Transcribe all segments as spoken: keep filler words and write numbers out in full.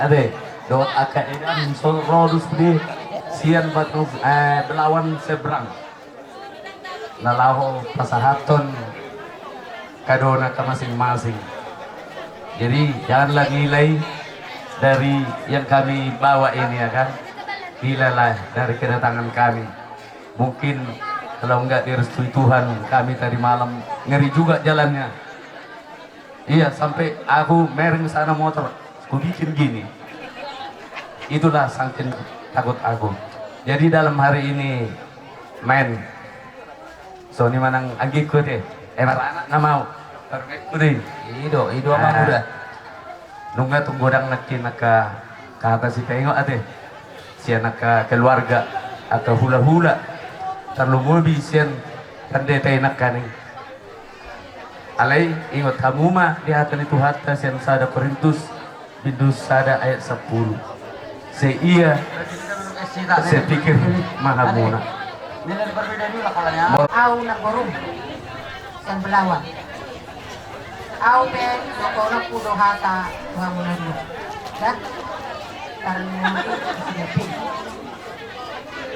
Ate, dohot angka edan so ro dos sude sian Batu, eh, Belawan Seberang. Na laho pasahathon kadona ke masing-masing. Jadi, janganlah nilai dari yang kami bawa ini, ya kan? Nilailah dari kedatangan kami. Mungkin kalau nggak direstui Tuhan, kami tadi malam ngeri juga jalannya. Iya, sampai aku mereng sana motor, ku bikin gini. Itulah saking takut aku. Jadi dalam hari ini, men, songon i ma nang anggingku, ate. Eh, maranak na mau. Permenku dei. I do, i do, amang uda. Nunga tung godang nangkin angka hata sipaingot, ate, sian angka keluarga, angka hulahula, tarlumobi sian pandita i nangkaning. Alai ingot hamu ma di hata ni Tuhanta sian sada Korintus bindu sada ayat sampulu. Sai ia, sai pikir ma hamuna. Au namborum sian Belawan. Au pe dohononku do hata tu hamuna dua. Dah. Tarlumobi di sini.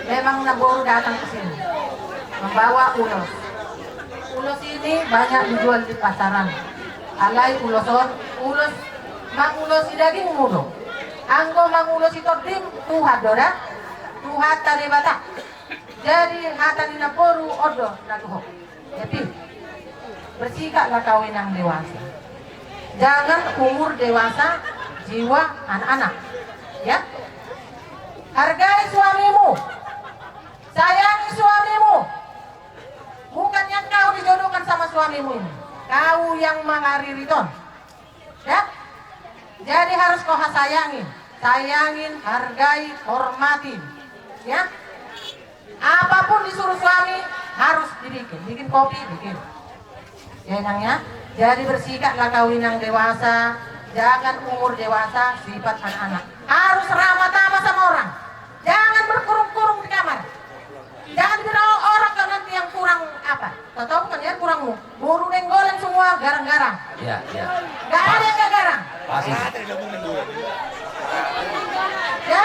Memang namboru datang ke sini membawa ulos. Ulos ini banyak dijual di pasaran. Alai ulos on, ulos, mangulosi dagingmu do. Anggo mangulosi tondim, Tuhan do da. Tuhanta Debata. Jadi hata ni namboru on do na tuhuk. Jadi, bersikaplah kau inang dewasa. Jangan umur dewasa, jiwa anak-anak. Ya? Hargai suamimu. Sayangi suamimu. Bukan yang kau dijodohkan sama suamimu ini. Kau yang mengaririton. Ya? Jadi harus kau hasayangin, sayangin, hargai, hormatin. Ya? Apapun disuruh suami harus dibikin, bikin kopi, bikin. Ya, Inang, ya. Jadi bersikaplah kau inang dewasa, jangan umur dewasa, sifat anak-anak. Harus ramah tamah sama orang. Jangan berkurung-kurung di kamar. Jangan dibilang orang kau nanti yang kurang apa. Kau tahu kan ya kurangmu. Boru Nainggolan semua garang-garang. Iya, iya. Nggak ada yang nggak garang. Pas. Ya.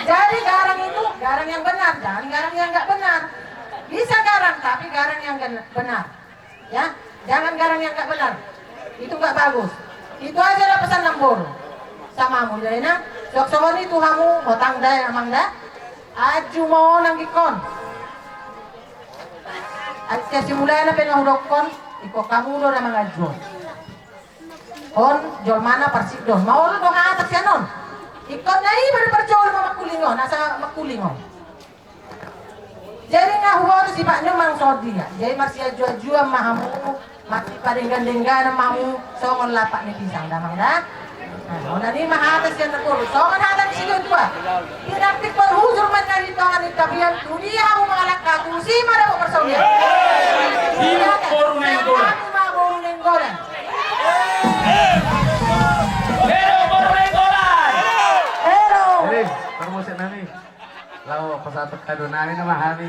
Jadi garang itu garang yang benar, jangan garang yang nggak benar. Bisa garang tapi garang yang gen-, benar. Ya, jangan garang yang nggak benar. Itu nggak bagus. Itu aja lah pesan namboru. Sama mu ya, Inang. Sok songon i tu hamu, hotang da, amang da. Aju ma on anggingkon. Asa simulana pe na hudokkon, ingkon hamu do na mangajuhon. On jolmana parsidon. Maol do hata sian on. Ingkon na iba do parjolo ma mangkuling on, asa mangkuling on. Jadi nga huboto sipatna on manang songon dia. Jadi marsiajuajuan ma hamu. Masipadenggan-dengganan ma hamu songon lapak ni pisang da, amang da. Nah, songon i ma hata sian namboru, songon hata ni sidua-dua. Pinantik parhujur ma na di tonga ni tapian, tu dia hamu mangalangka, tu si ma dapot parsaulian. Hidup boru Nainggolan. Hidup boru Nainggolan. Hidup boru Nainggolan. Hidup. Jadi, parmusik nami. Laho pasahat kadonami nama hami.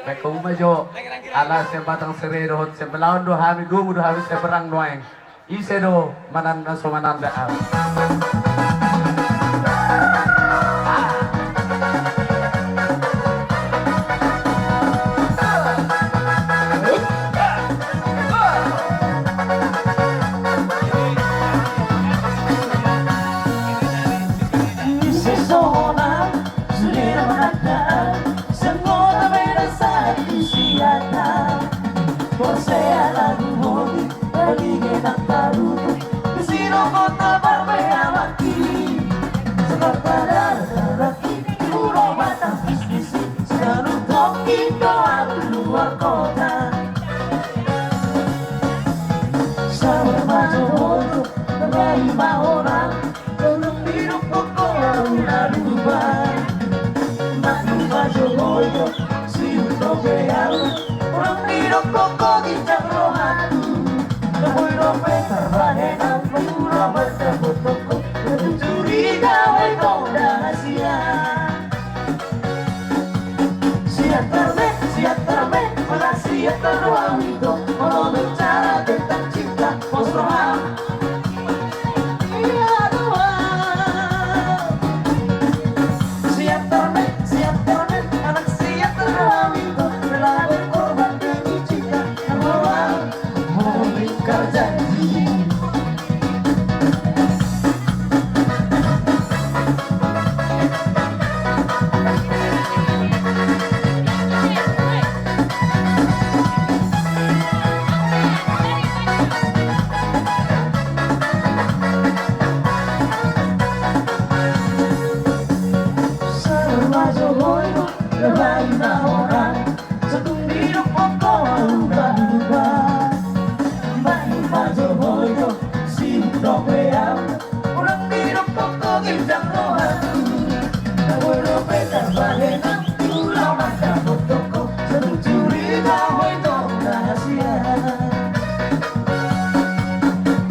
Baik hamu ma jo. Ala sian Batang Sere dohot sian Belawan do hami, domu do hami Seberang nuaeng. Ise do mananda so mananda au. Ise so mananda. Sude na mananda, sangota beda satu siata. Porsea lagu hoti, bagi genang tarutu, di sino kota barbea mati. Sebab pada lagi, pulau Batam bisnis, selalu talking doang luar kota. Sabar majo bojo, kembali mahonan. Orang nidok koko au na lupa. Maklum ma jo bojo, si uto pe au. Orang nidok koko ginjang rohatu. Na boi dope tarbahen au, mangura mardapot koko. Curiga wai tong da hasian. Siantar me, siantar me, mana siantar roha wito. Molo bicara tentang cinta, pos roha. Iya, Unang didokkon ho ginjang rohangku. Na boi dope tarbahen au tu laho mandapothon ho. Satu curiga ho ito na sian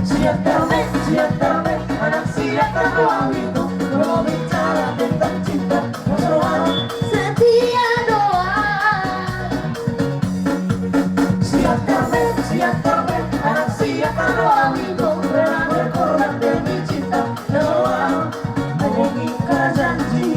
Siantar be, Siantar be, anak Siantar do au ito. Molo bicara tentang cinta, masa lalu setia doang. Siantar be, Siantar be, anak Siantar do au ito. Rela berkorban demi cinta, masa lalu mengikat janji.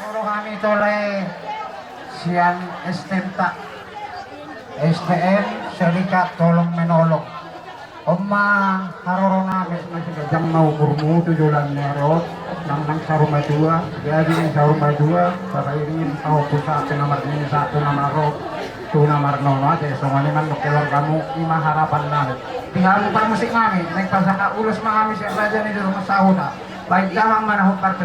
Molo hami tole sian S T M ta, S T M, Serikat Tolong Menolong. On ma haroro nami, masih ganjang ma umurmu tu joloan ni ari on, nang nang saur matua, jadi ni saur matua, saba ini au pusat tu na marnini satu na marro, tu na marnono ate, songon i ma nang keluargamu, i ma harapan nami. Di hamu parmusik nami, naeng pasahat ulos ma hami sian raja ni di rumah sahuta, baik damang ma na hombar tu.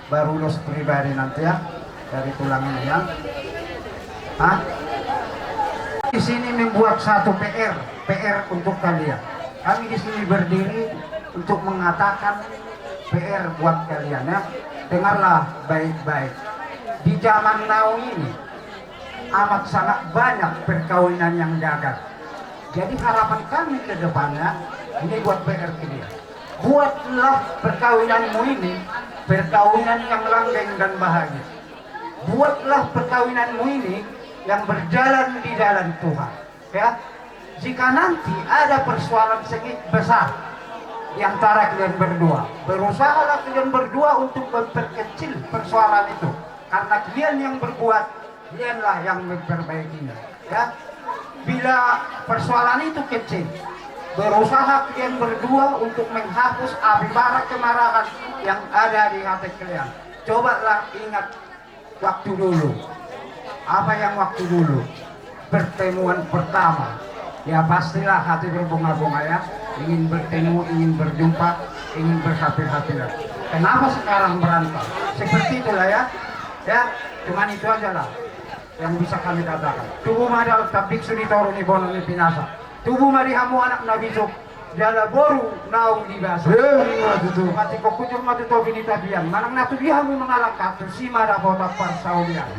Baru ulos pribadi nanti ya, dari tulang ini ya. Hah? Di sini membuat satu P R, P R untuk kalian. Kami di sini berdiri untuk mengatakan P R buat kalian ya. Dengarlah baik-baik. Di zaman now ini, amat sangat banyak perkawinan yang gagal. Jadi harapan kami ke depannya, ini buat P R kalian. Buatlah perkawinanmu ini perkawinan yang langgeng dan bahagia. Buatlah perkawinanmu ini yang berjalan di jalan Tuhan. Ya, jika nanti ada persoalan sengit besar di antara kalian berdua, berusahalah kalian berdua untuk memperkecil persoalan itu. Karena kalian yang berbuat, kalianlah yang memperbaikinya. Ya, bila persoalan itu kecil, berusaha kalian berdua untuk menghapus api bara kemarahan yang ada di hati kalian. Cobalah ingat waktu dulu. Apa yang waktu dulu? Pertemuan pertama. Ya pastilah hati berbunga-bunga ya. Ingin bertemu, ingin berjumpa, ingin berhapi-hapi lah. Kenapa sekarang berantem? Seperti itulah ya. Ya, cuman itu aja lah yang bisa kami katakan. Tubu ma di hamu tambiksu di toru ni bona ni pinasa. Tubu ma di hamu anak na bisuk. Jala boru naung di basa. Mati kok kujur mati topi ni tapian. Manang na tu dia hamu mangalangka tu si ma dapotan parsaulian.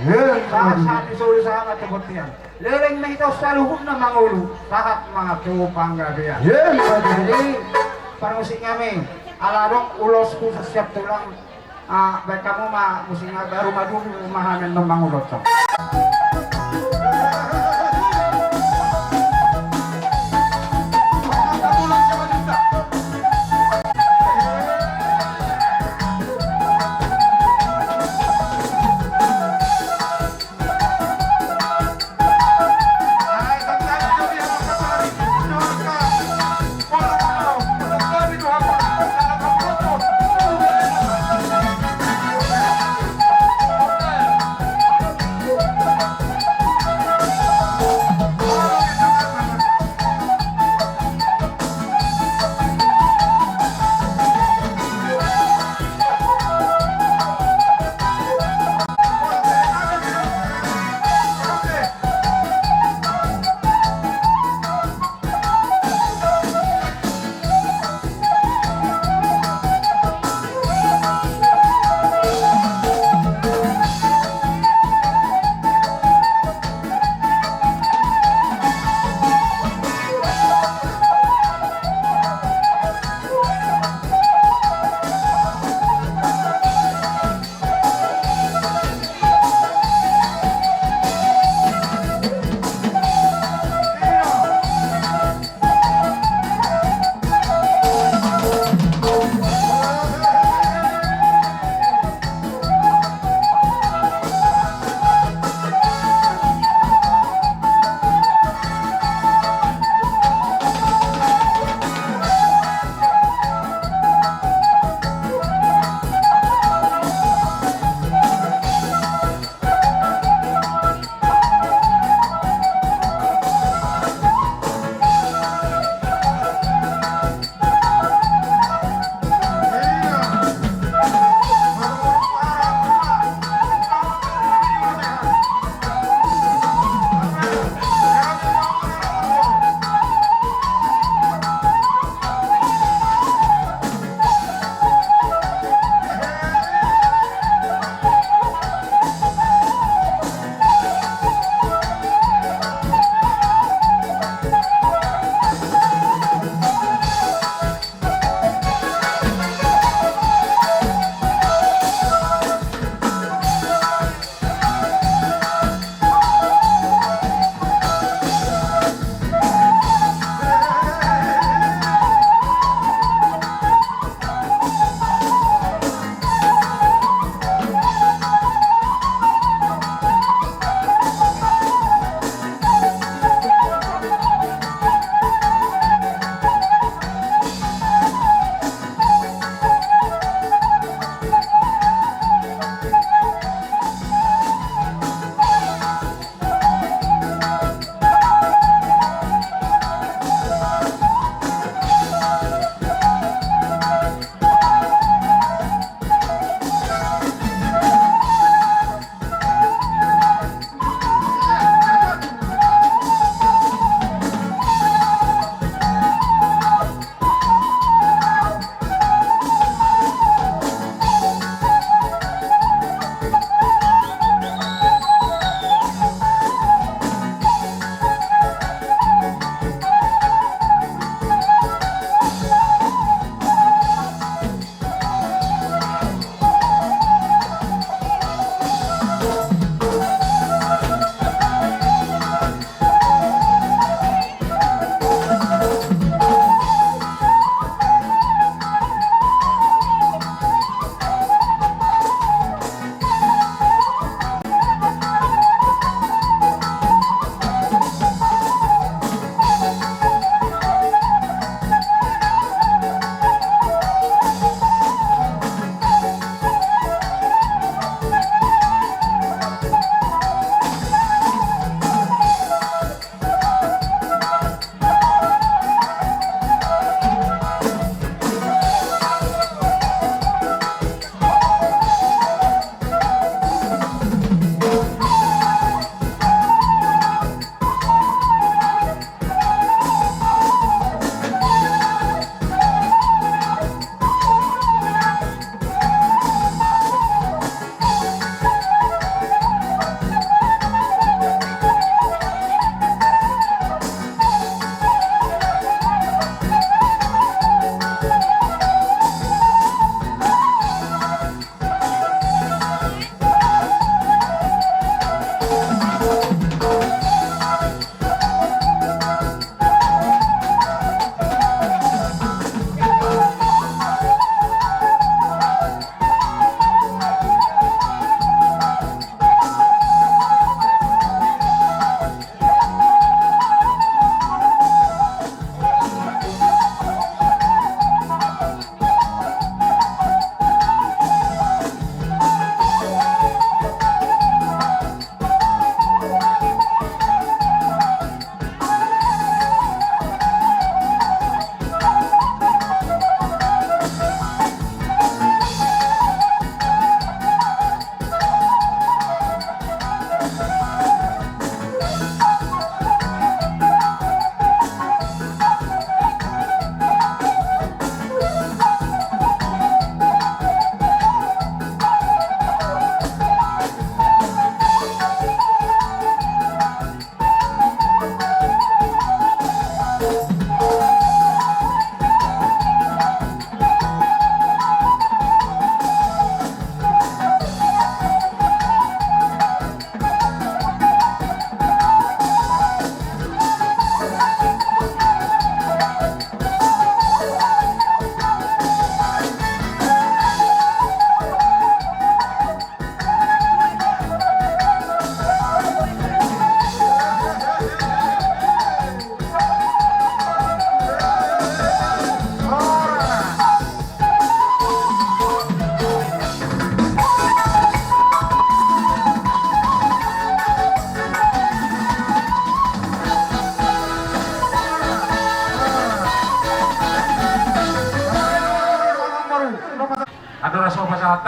Sahat sahat ni solu sahat ma tu bontean. Leleng ma hita saluhutna mangolu. Sahat ma tu panggabean. Jadi parmusik nami ala adong ulos khusus sian tulang. Ah, baen hamu ma musik na baru ma dulu ma hami annon mangulothon.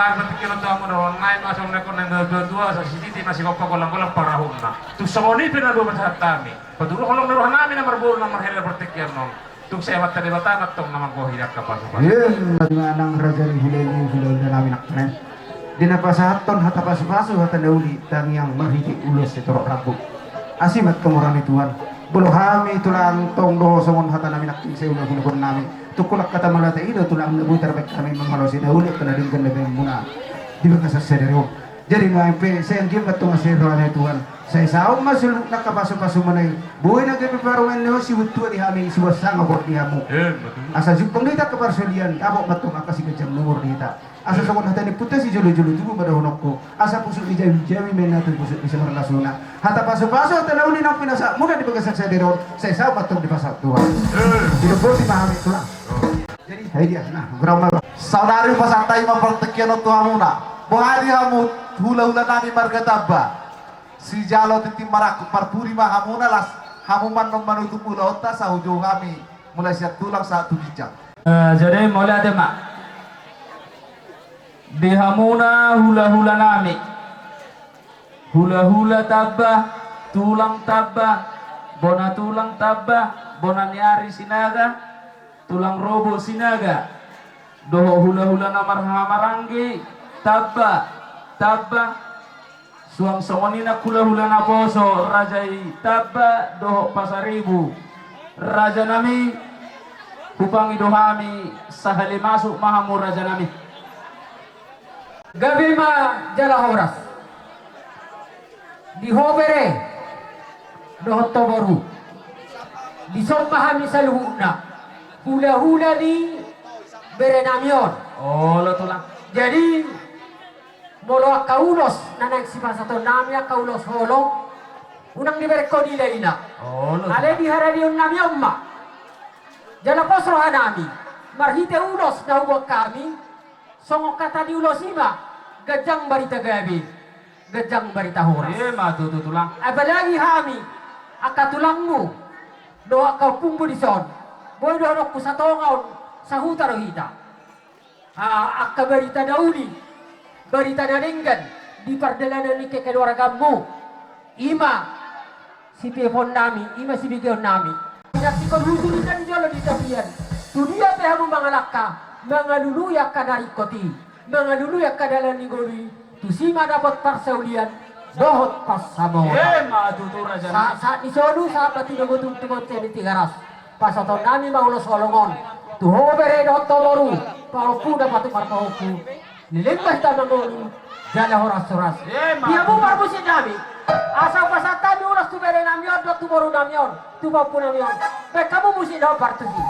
Partingkian tu hamu dohot nai ma songon na nidok ni natuatua, asa sititi ma sigompa, golanggolang pangarahutna. Tung songon i pe na dua pasahat hami. Patuduhon holong ni roha nami na marboru na marhela partingkian on. Tung sai Amanta Debata ma antong na manggohi angka pasupasu. Ima tutu, manang raja ni hulahula, hulahula nami nangkin, di na pasahathon hata pasupasu, hata na uli, tangiang marhite ulos sitorop rambu. Asi ma antong roha ni Tuhan. Molo hami tulang, tong do songon hata nami nangkin, sai ulaon, ulaon nami. Tungkol angka tamata i do tulang, na boi tarbaen hami mangalosi na uli, angka na denggan na baenmuna di bagasan sadari on. Jadi nuaeng pe sai anggiat ma antong asi roha ni Tuhan. Sai saut ma saluhutna angka pasupasumuna i. Boi na gabe parumaen ni on sibuntua di hami, sibuat sanga gor di hamu. Asa jumpang do hita angka parsaulian, dapot ma antong angka siganjang ni umur di hita. Asa songon hata ni ompunta, sijolojolo tubu ma dohononku. Asa pusuk ni jamijami ma inna tu pusuk ni simarlasuna. Hata pasupasu, hata na uli naung pinasahatmuna di bagasan sadari on, sai saut ma antong dipasahat Tuhan. Didok boti ma hami tulang. Jadi, hai dia, nah, gerak malu. Saudari, pasahat hami ma partingkian on tu hamuna. Boha di hamu hulahula nami marga Tamba? Sijalo tintin marangkup marpudi ma hamuna, laos hamu ma annon manutup ulaonta, asa hujou hami mulai sian tulang sahat tu ginjang. Eh, jadi mauliate ma di hamuna hulahula nami. Hulahula Tamba, tulang Tamba, bona tulang Tamba, bona ni ari Sinaga, tulang Robo Sinaga, dohot hulahula na marhahamaranggi Tamba, Tamba, suang songon i nang hulahula naposo raja i Tamba dohot Pasaribu. Raja nami, hupangido hami, sahali masuk ma hamu raja nami. Gabe ma jala horas di ho bere dohot ho boru. Dison ma hami saluhutna hulahula ni bere nami on. Olo tulang. Jadi molo angka ulos na naeng sipasahaton nami, angka ulos holong, unang dibereng ho dilaina. Olo tulang. Alai di haradeon nami on ma. Jala pos roha nami marhite ulos na hubuat hami. Songon hata ni ulos i ma, ganjang barita gabe, ganjang barita horas. Ima tutu tulang. Apalagi hami angka tulangmu dohot angka ompungmu dison, boi dohononku satonga on, sahuta do hita. Ah, angka barita na uli, barita na denggan di pardalanan ni kekeluargamu, ima sitiopon nami, ima sibegeon nami. Pinantikhon hujur inna di jolo di tapian. Tu dia pe hamu mangalangka, mangalului angka na ringkot i, mangalului angka dalan ni ngolu i, tusi ma dapot parsaulian dohot pansamotan. Ima tutu raja. Sahat, sahat ni solu, sahat ma tu na botung, tu bontean ni Tigaras. Pasahaton nami ma ulos holong on tu ho bere dohot ho boru, pahompu na patut marpahompu. Leleng ma hita mangolu jala horas-horas. Ima. Di hamu parmusik nami, asa hupasahat hami ulos tu bere nami on dohot tu boru nami on, tu pahompu nami on. Baen hamu musik dohot partusi.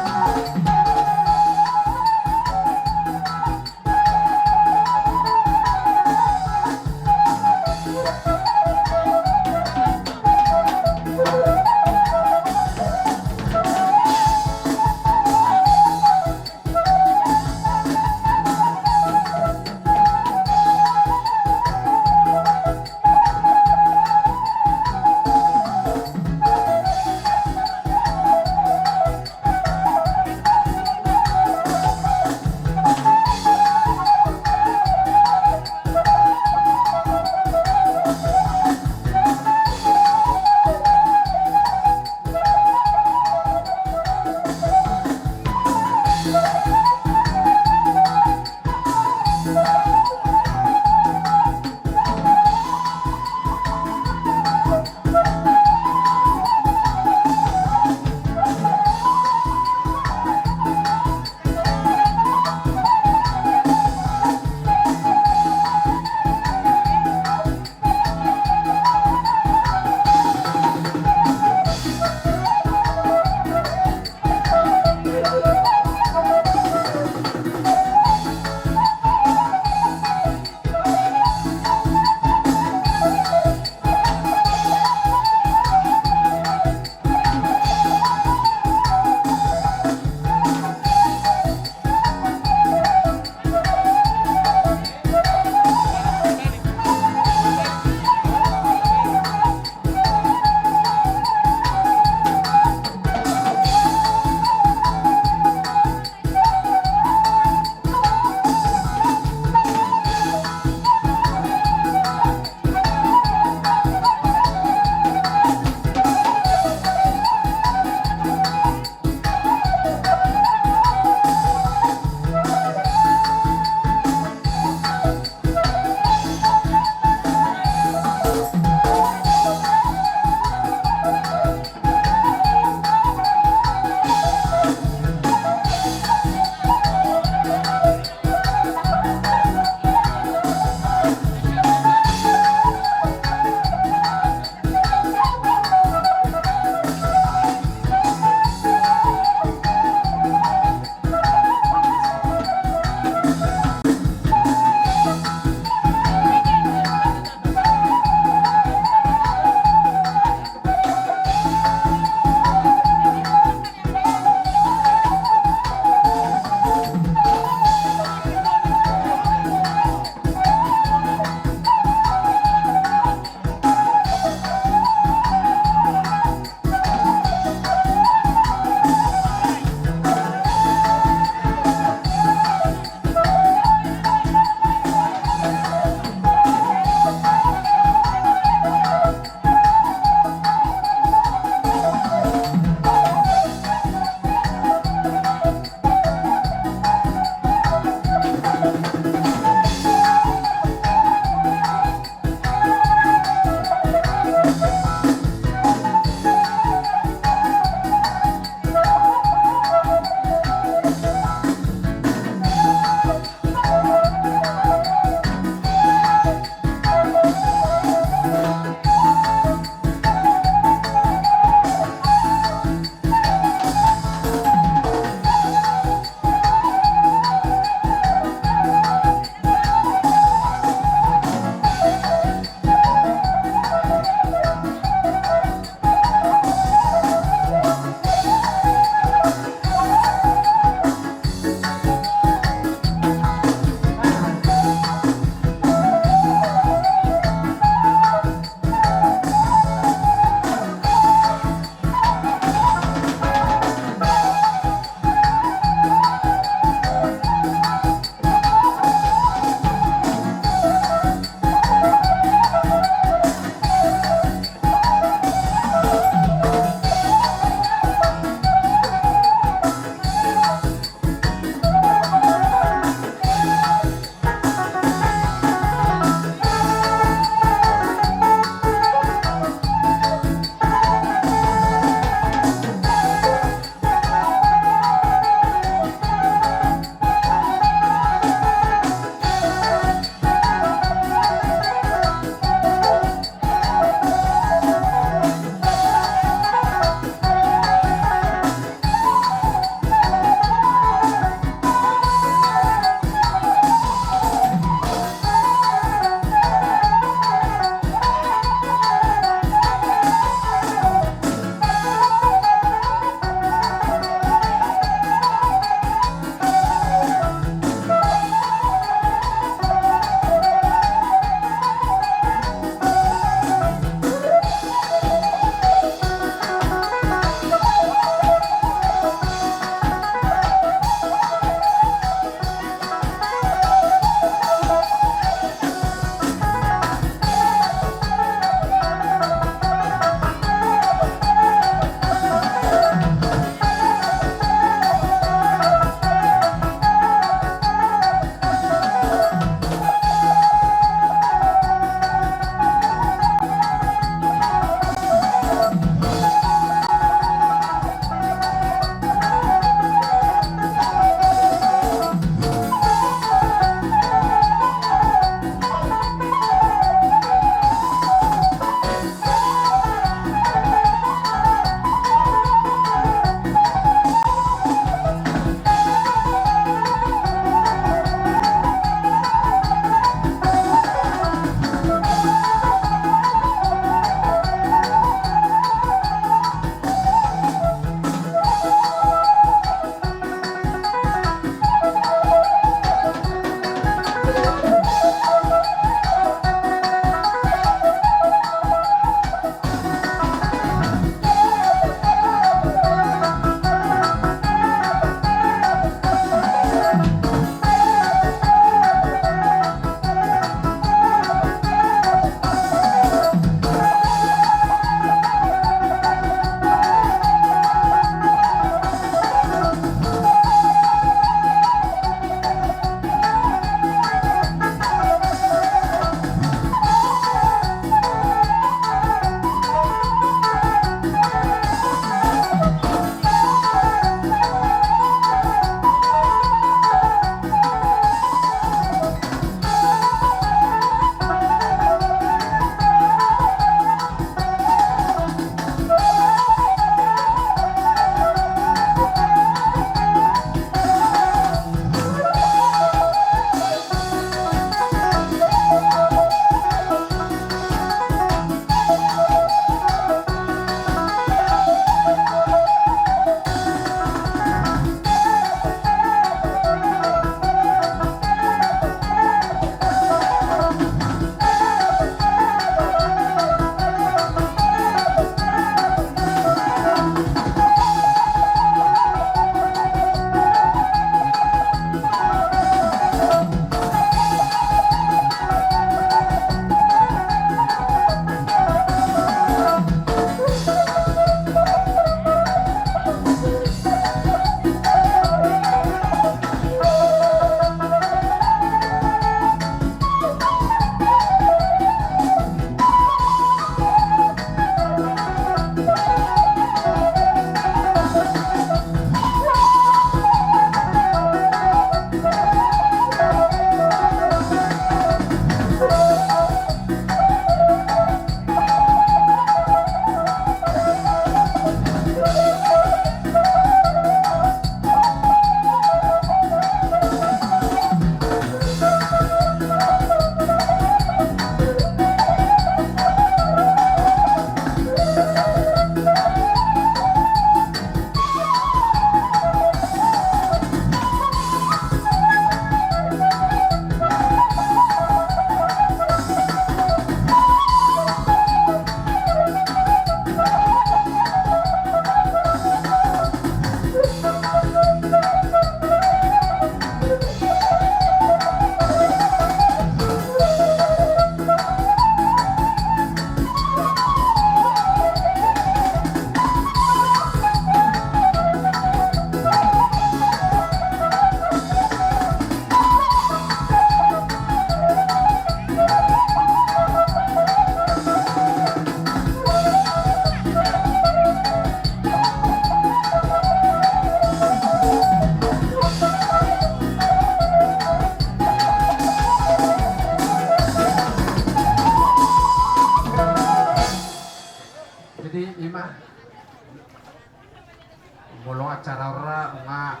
Molo acara on ra, nunga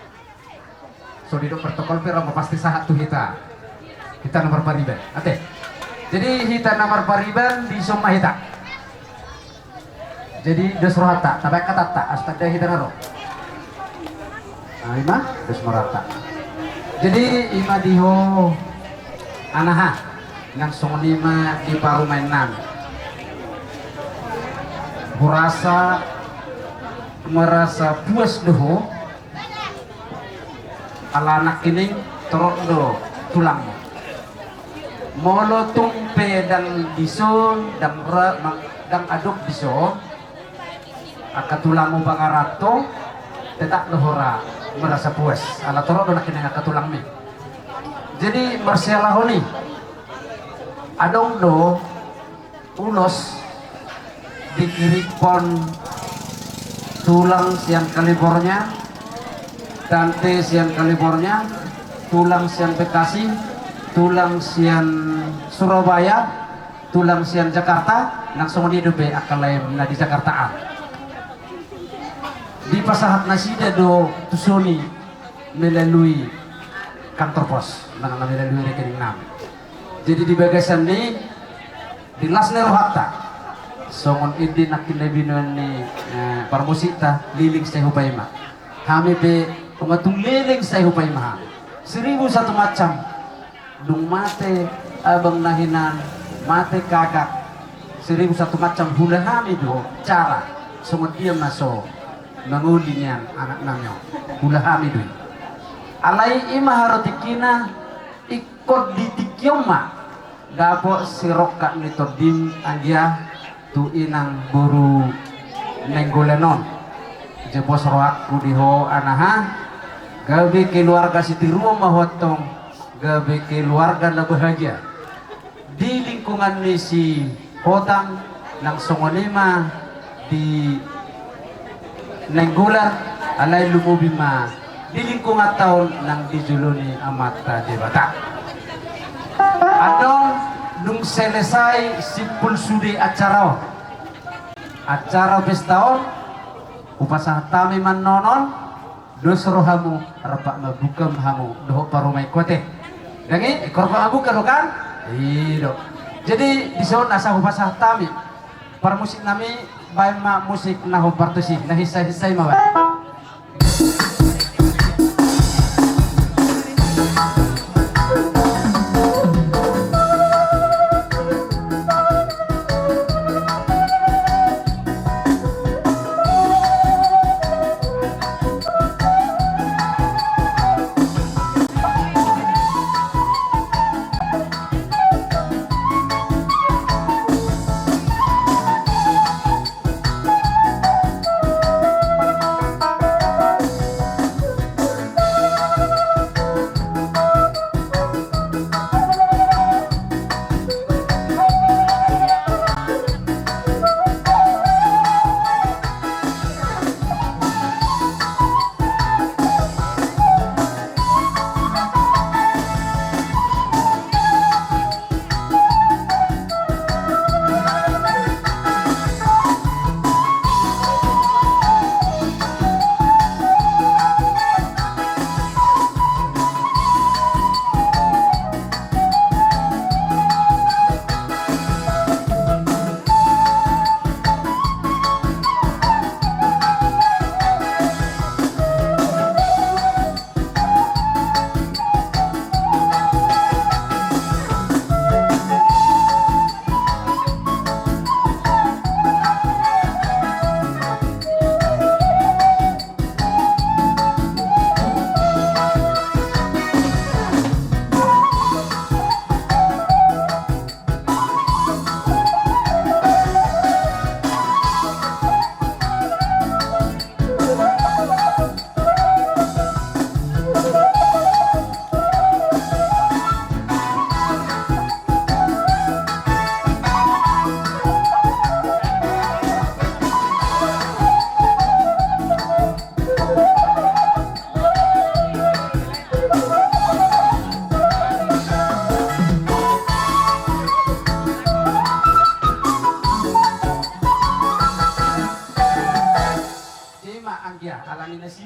so didok protokol pe ra, ma pasti sahat tu hita. Hita na marpariban. Ate. Jadi hita na marpariban, dison ma hita. Jadi dos rohanta, tabaen hatanta, asa tanda hita na ro. Nah, ima, dos ma rohanta. Jadi ima di ho anaha, nang songon i ma di parumaennami. Hurasa, merasa puas do ho, ala nangkining torop do tulangmu. Molo tung pe ndang dison, ndang ra, ndang adong dison angka tulangmu pangaranto, tetap do ho ra merasa puas, ala torop do nangkining angka tulangmi. Jadi marsialahon i, adong do ulos dikirimhon tulang sian Kalifornia, tante sian Kalifornia, tulang sian Bekasi, tulang sian Surabaya, tulang sian Jakarta, nang songon i dope angka lae na di Jakarta an. Dipasahat nasida do tuson i melalui kantor pos, manang melalui rekeningnami. Jadi di bagasan ni, di las ni rohanta, songon i do nangkin na binoan ni, eh, parmusikta, liling sai hupaima. Hami pe nunga tung liling sai hupaima hami. Seribu satu macam. Dung mate abang na hinan, mate kakak, seribu satu macam, hula hami do cara songon dia ma so mangoli nian anaknami on. Hula hami do i. Alai ima haru tingkina, ingkon di tingki on ma dapot sirongkap ni tondim anggia tu inang boru Nainggolan on. Jepos rohangku di ho anaha, gabe keluarga sitiruon ma ho antong, gabe keluarga na bahagia di lingkungan ni si Hotang, nang songon i ma di Nainggolan, alai lumobi ma di lingkunganta on nang di jolo ni Amanta Debata. Antong dung selesai simpul sude acara on, acara pesta on, hupasahat hami ma annon on, dos rohamu, rap ma bungkam hamu dohot parumaenku ate. Dang i, ingkon rap ma bungkam do kan? I do. Jadi dison asa hupasahat hami parmusiknami, baen ma musik na hombar tusi, na hinsa-hinsa i ma baen.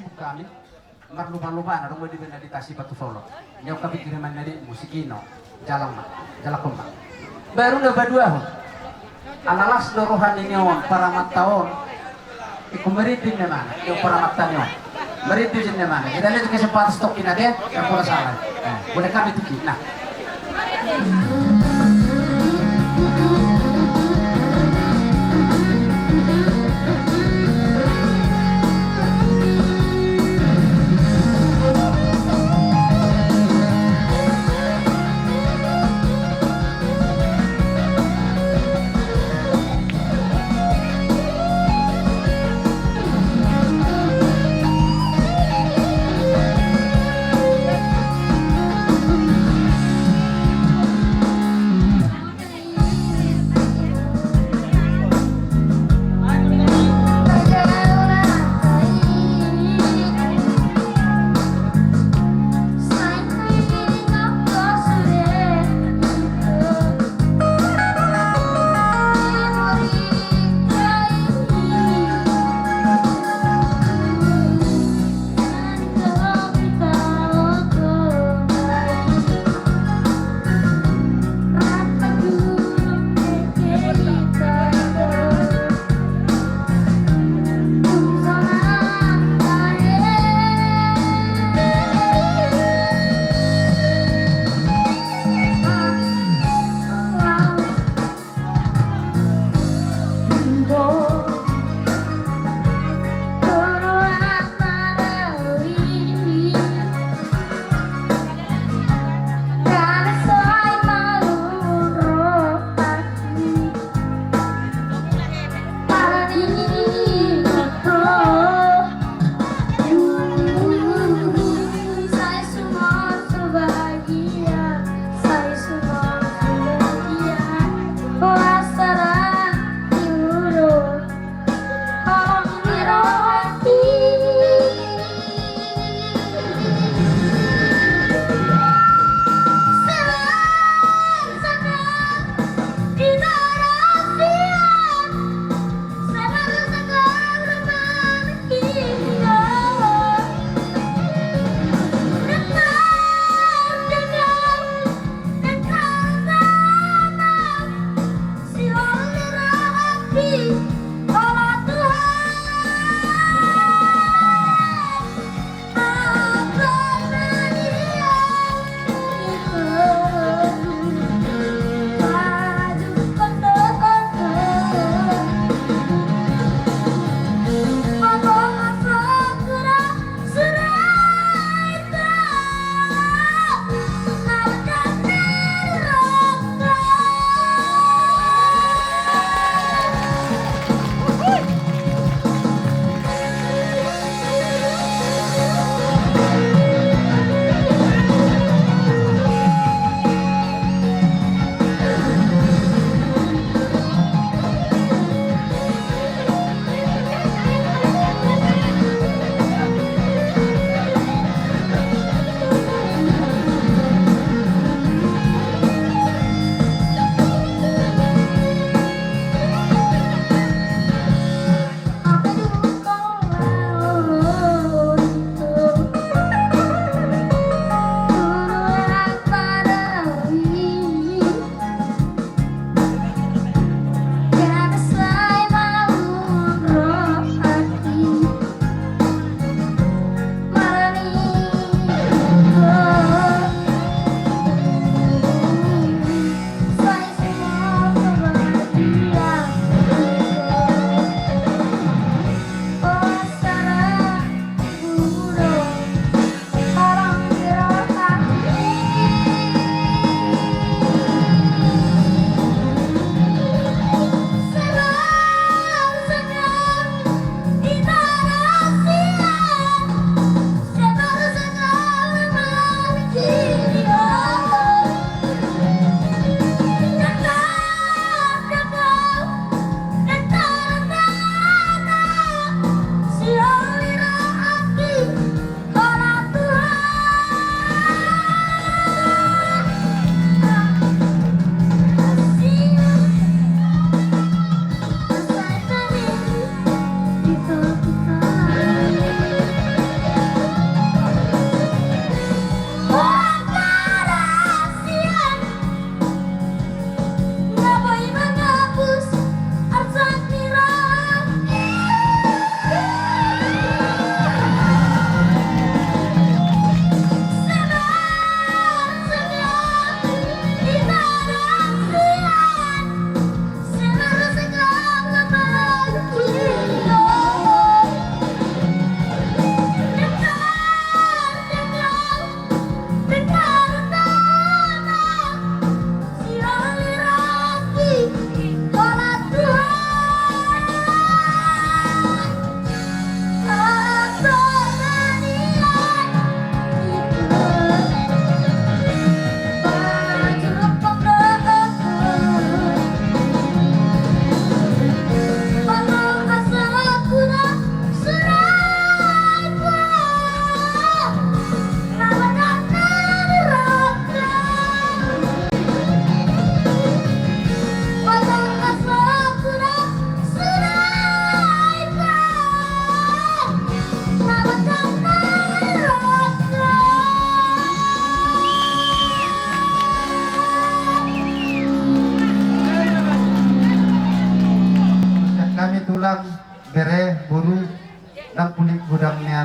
Hami marlupa-lupa na dong di benda di tasi batu solo. Nyok kapi kiriman nadi musikino. Jalang ma. Jalangkon ma. Baru na paduahon. Ala las do roha ni on paramanta on. Iku merinding memang. Yo paramanta ni on. Merinding memang. Kita lihat kesempatan stok ini deh. Yang kurang salah. Boleh kami tuki. Nah.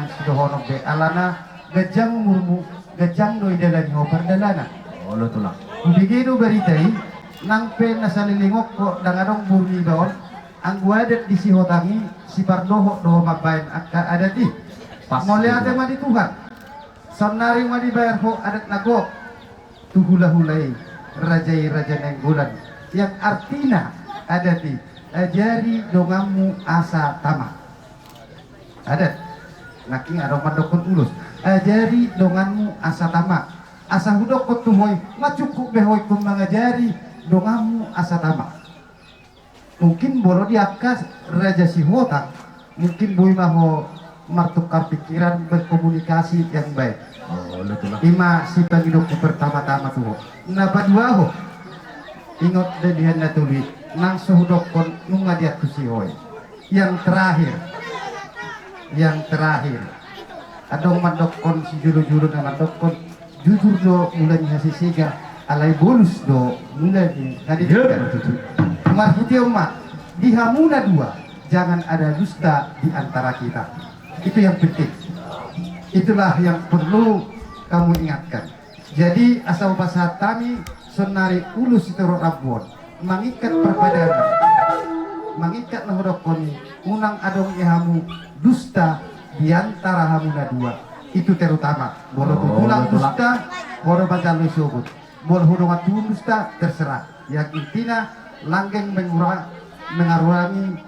Sidohonon be alana ganjang umurmu, ganjang do idalani ho pardalanan. Olo tulang. Hubege do barita i, nang pe na saleleng on ho ndang adong boru ni iba on, anggo adat di Sihotang i, sipardohot do ho mambahen angka adat i. Pas. Mauliate ma di Tuhan. Saonnari ma dibahen ho adat na gok tu hulahula i, raja i Raja Nainggolan, yang artina adat i, ajari donganmu asa tama. Adat. Nangkin adong mandokkon ulos. Ajari donganmu asa tama. Asa hudokkon tu ho i, nga cukup be ho ingkon mangajari donganmu asa tama. Mungkin molo di angka Raja Sihotang, mungkin boi ma ho martukar pikiran, berkomunikasi yang baik. Oh, olo tulang. Ima sipangidoonku pertama-tama tu ho. Na paduahon, ingot do di hami na tolu i, nang so hudokkon nunga diantusi ho i. Yang terakhir. Yang terakhir. Adong mandokkon, sijolo-jolo na mandokkon, jujur do mula ni hasesega, alai bolus do mula ni hadenggan. Iya, betul. Marhite on ma, di hamu na dua, jangan ada dusta di antara kita. Itu yang penting. Itulah yang perlu kamu ingatkan. Jadi, asa hupasahat hami saonnari ulos sitorop rambu on, mangikat parpadanan, mangikat na hudokkon i, unang adong i hamu dusta di antara hamu na dua. Itu terutama. Molo tu tulang dusta, ho do manjalo sogot. Molo ho dongan tubu dusta, terserah. Yang intina, langgeng mengura-, mengarungi,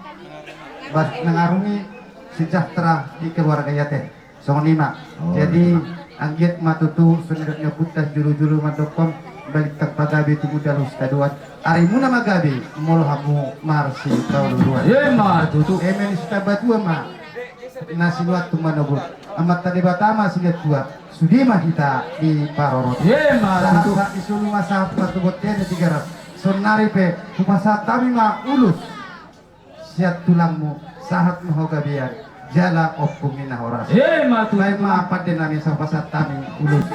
bas-, mengarungi sejahtera di keluarga i ate. Songon i ma. Oh, jadi, iya. Anggiat ma tutu songon na nidok ni ompunta jolo-jolo mandokkon, balintang pagabe tumundalhon sitadoan. Arimuna ma gabe molo hamu marsipaolooloan. Ima tutu. Eme ni Sitambatua ma na sinuan tumanogot. Amanta Debata ma silehon tua. Sude ma hita diparorot. Ima tutu. Sahat-sahat ni solu ma sahat ma tu bontean na tigaras. Saonnari pe hupasahat hami ma ulos sian tulangmu, sahat ma ho gabean jala ompung ni na horas. Ima tutu. Baen ma pande nami, asa hupasahat hami ulos.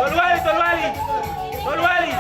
Tolu wali, tolu wali. Tolu wali.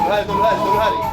Tolu hali, tolu hali, tolu hali.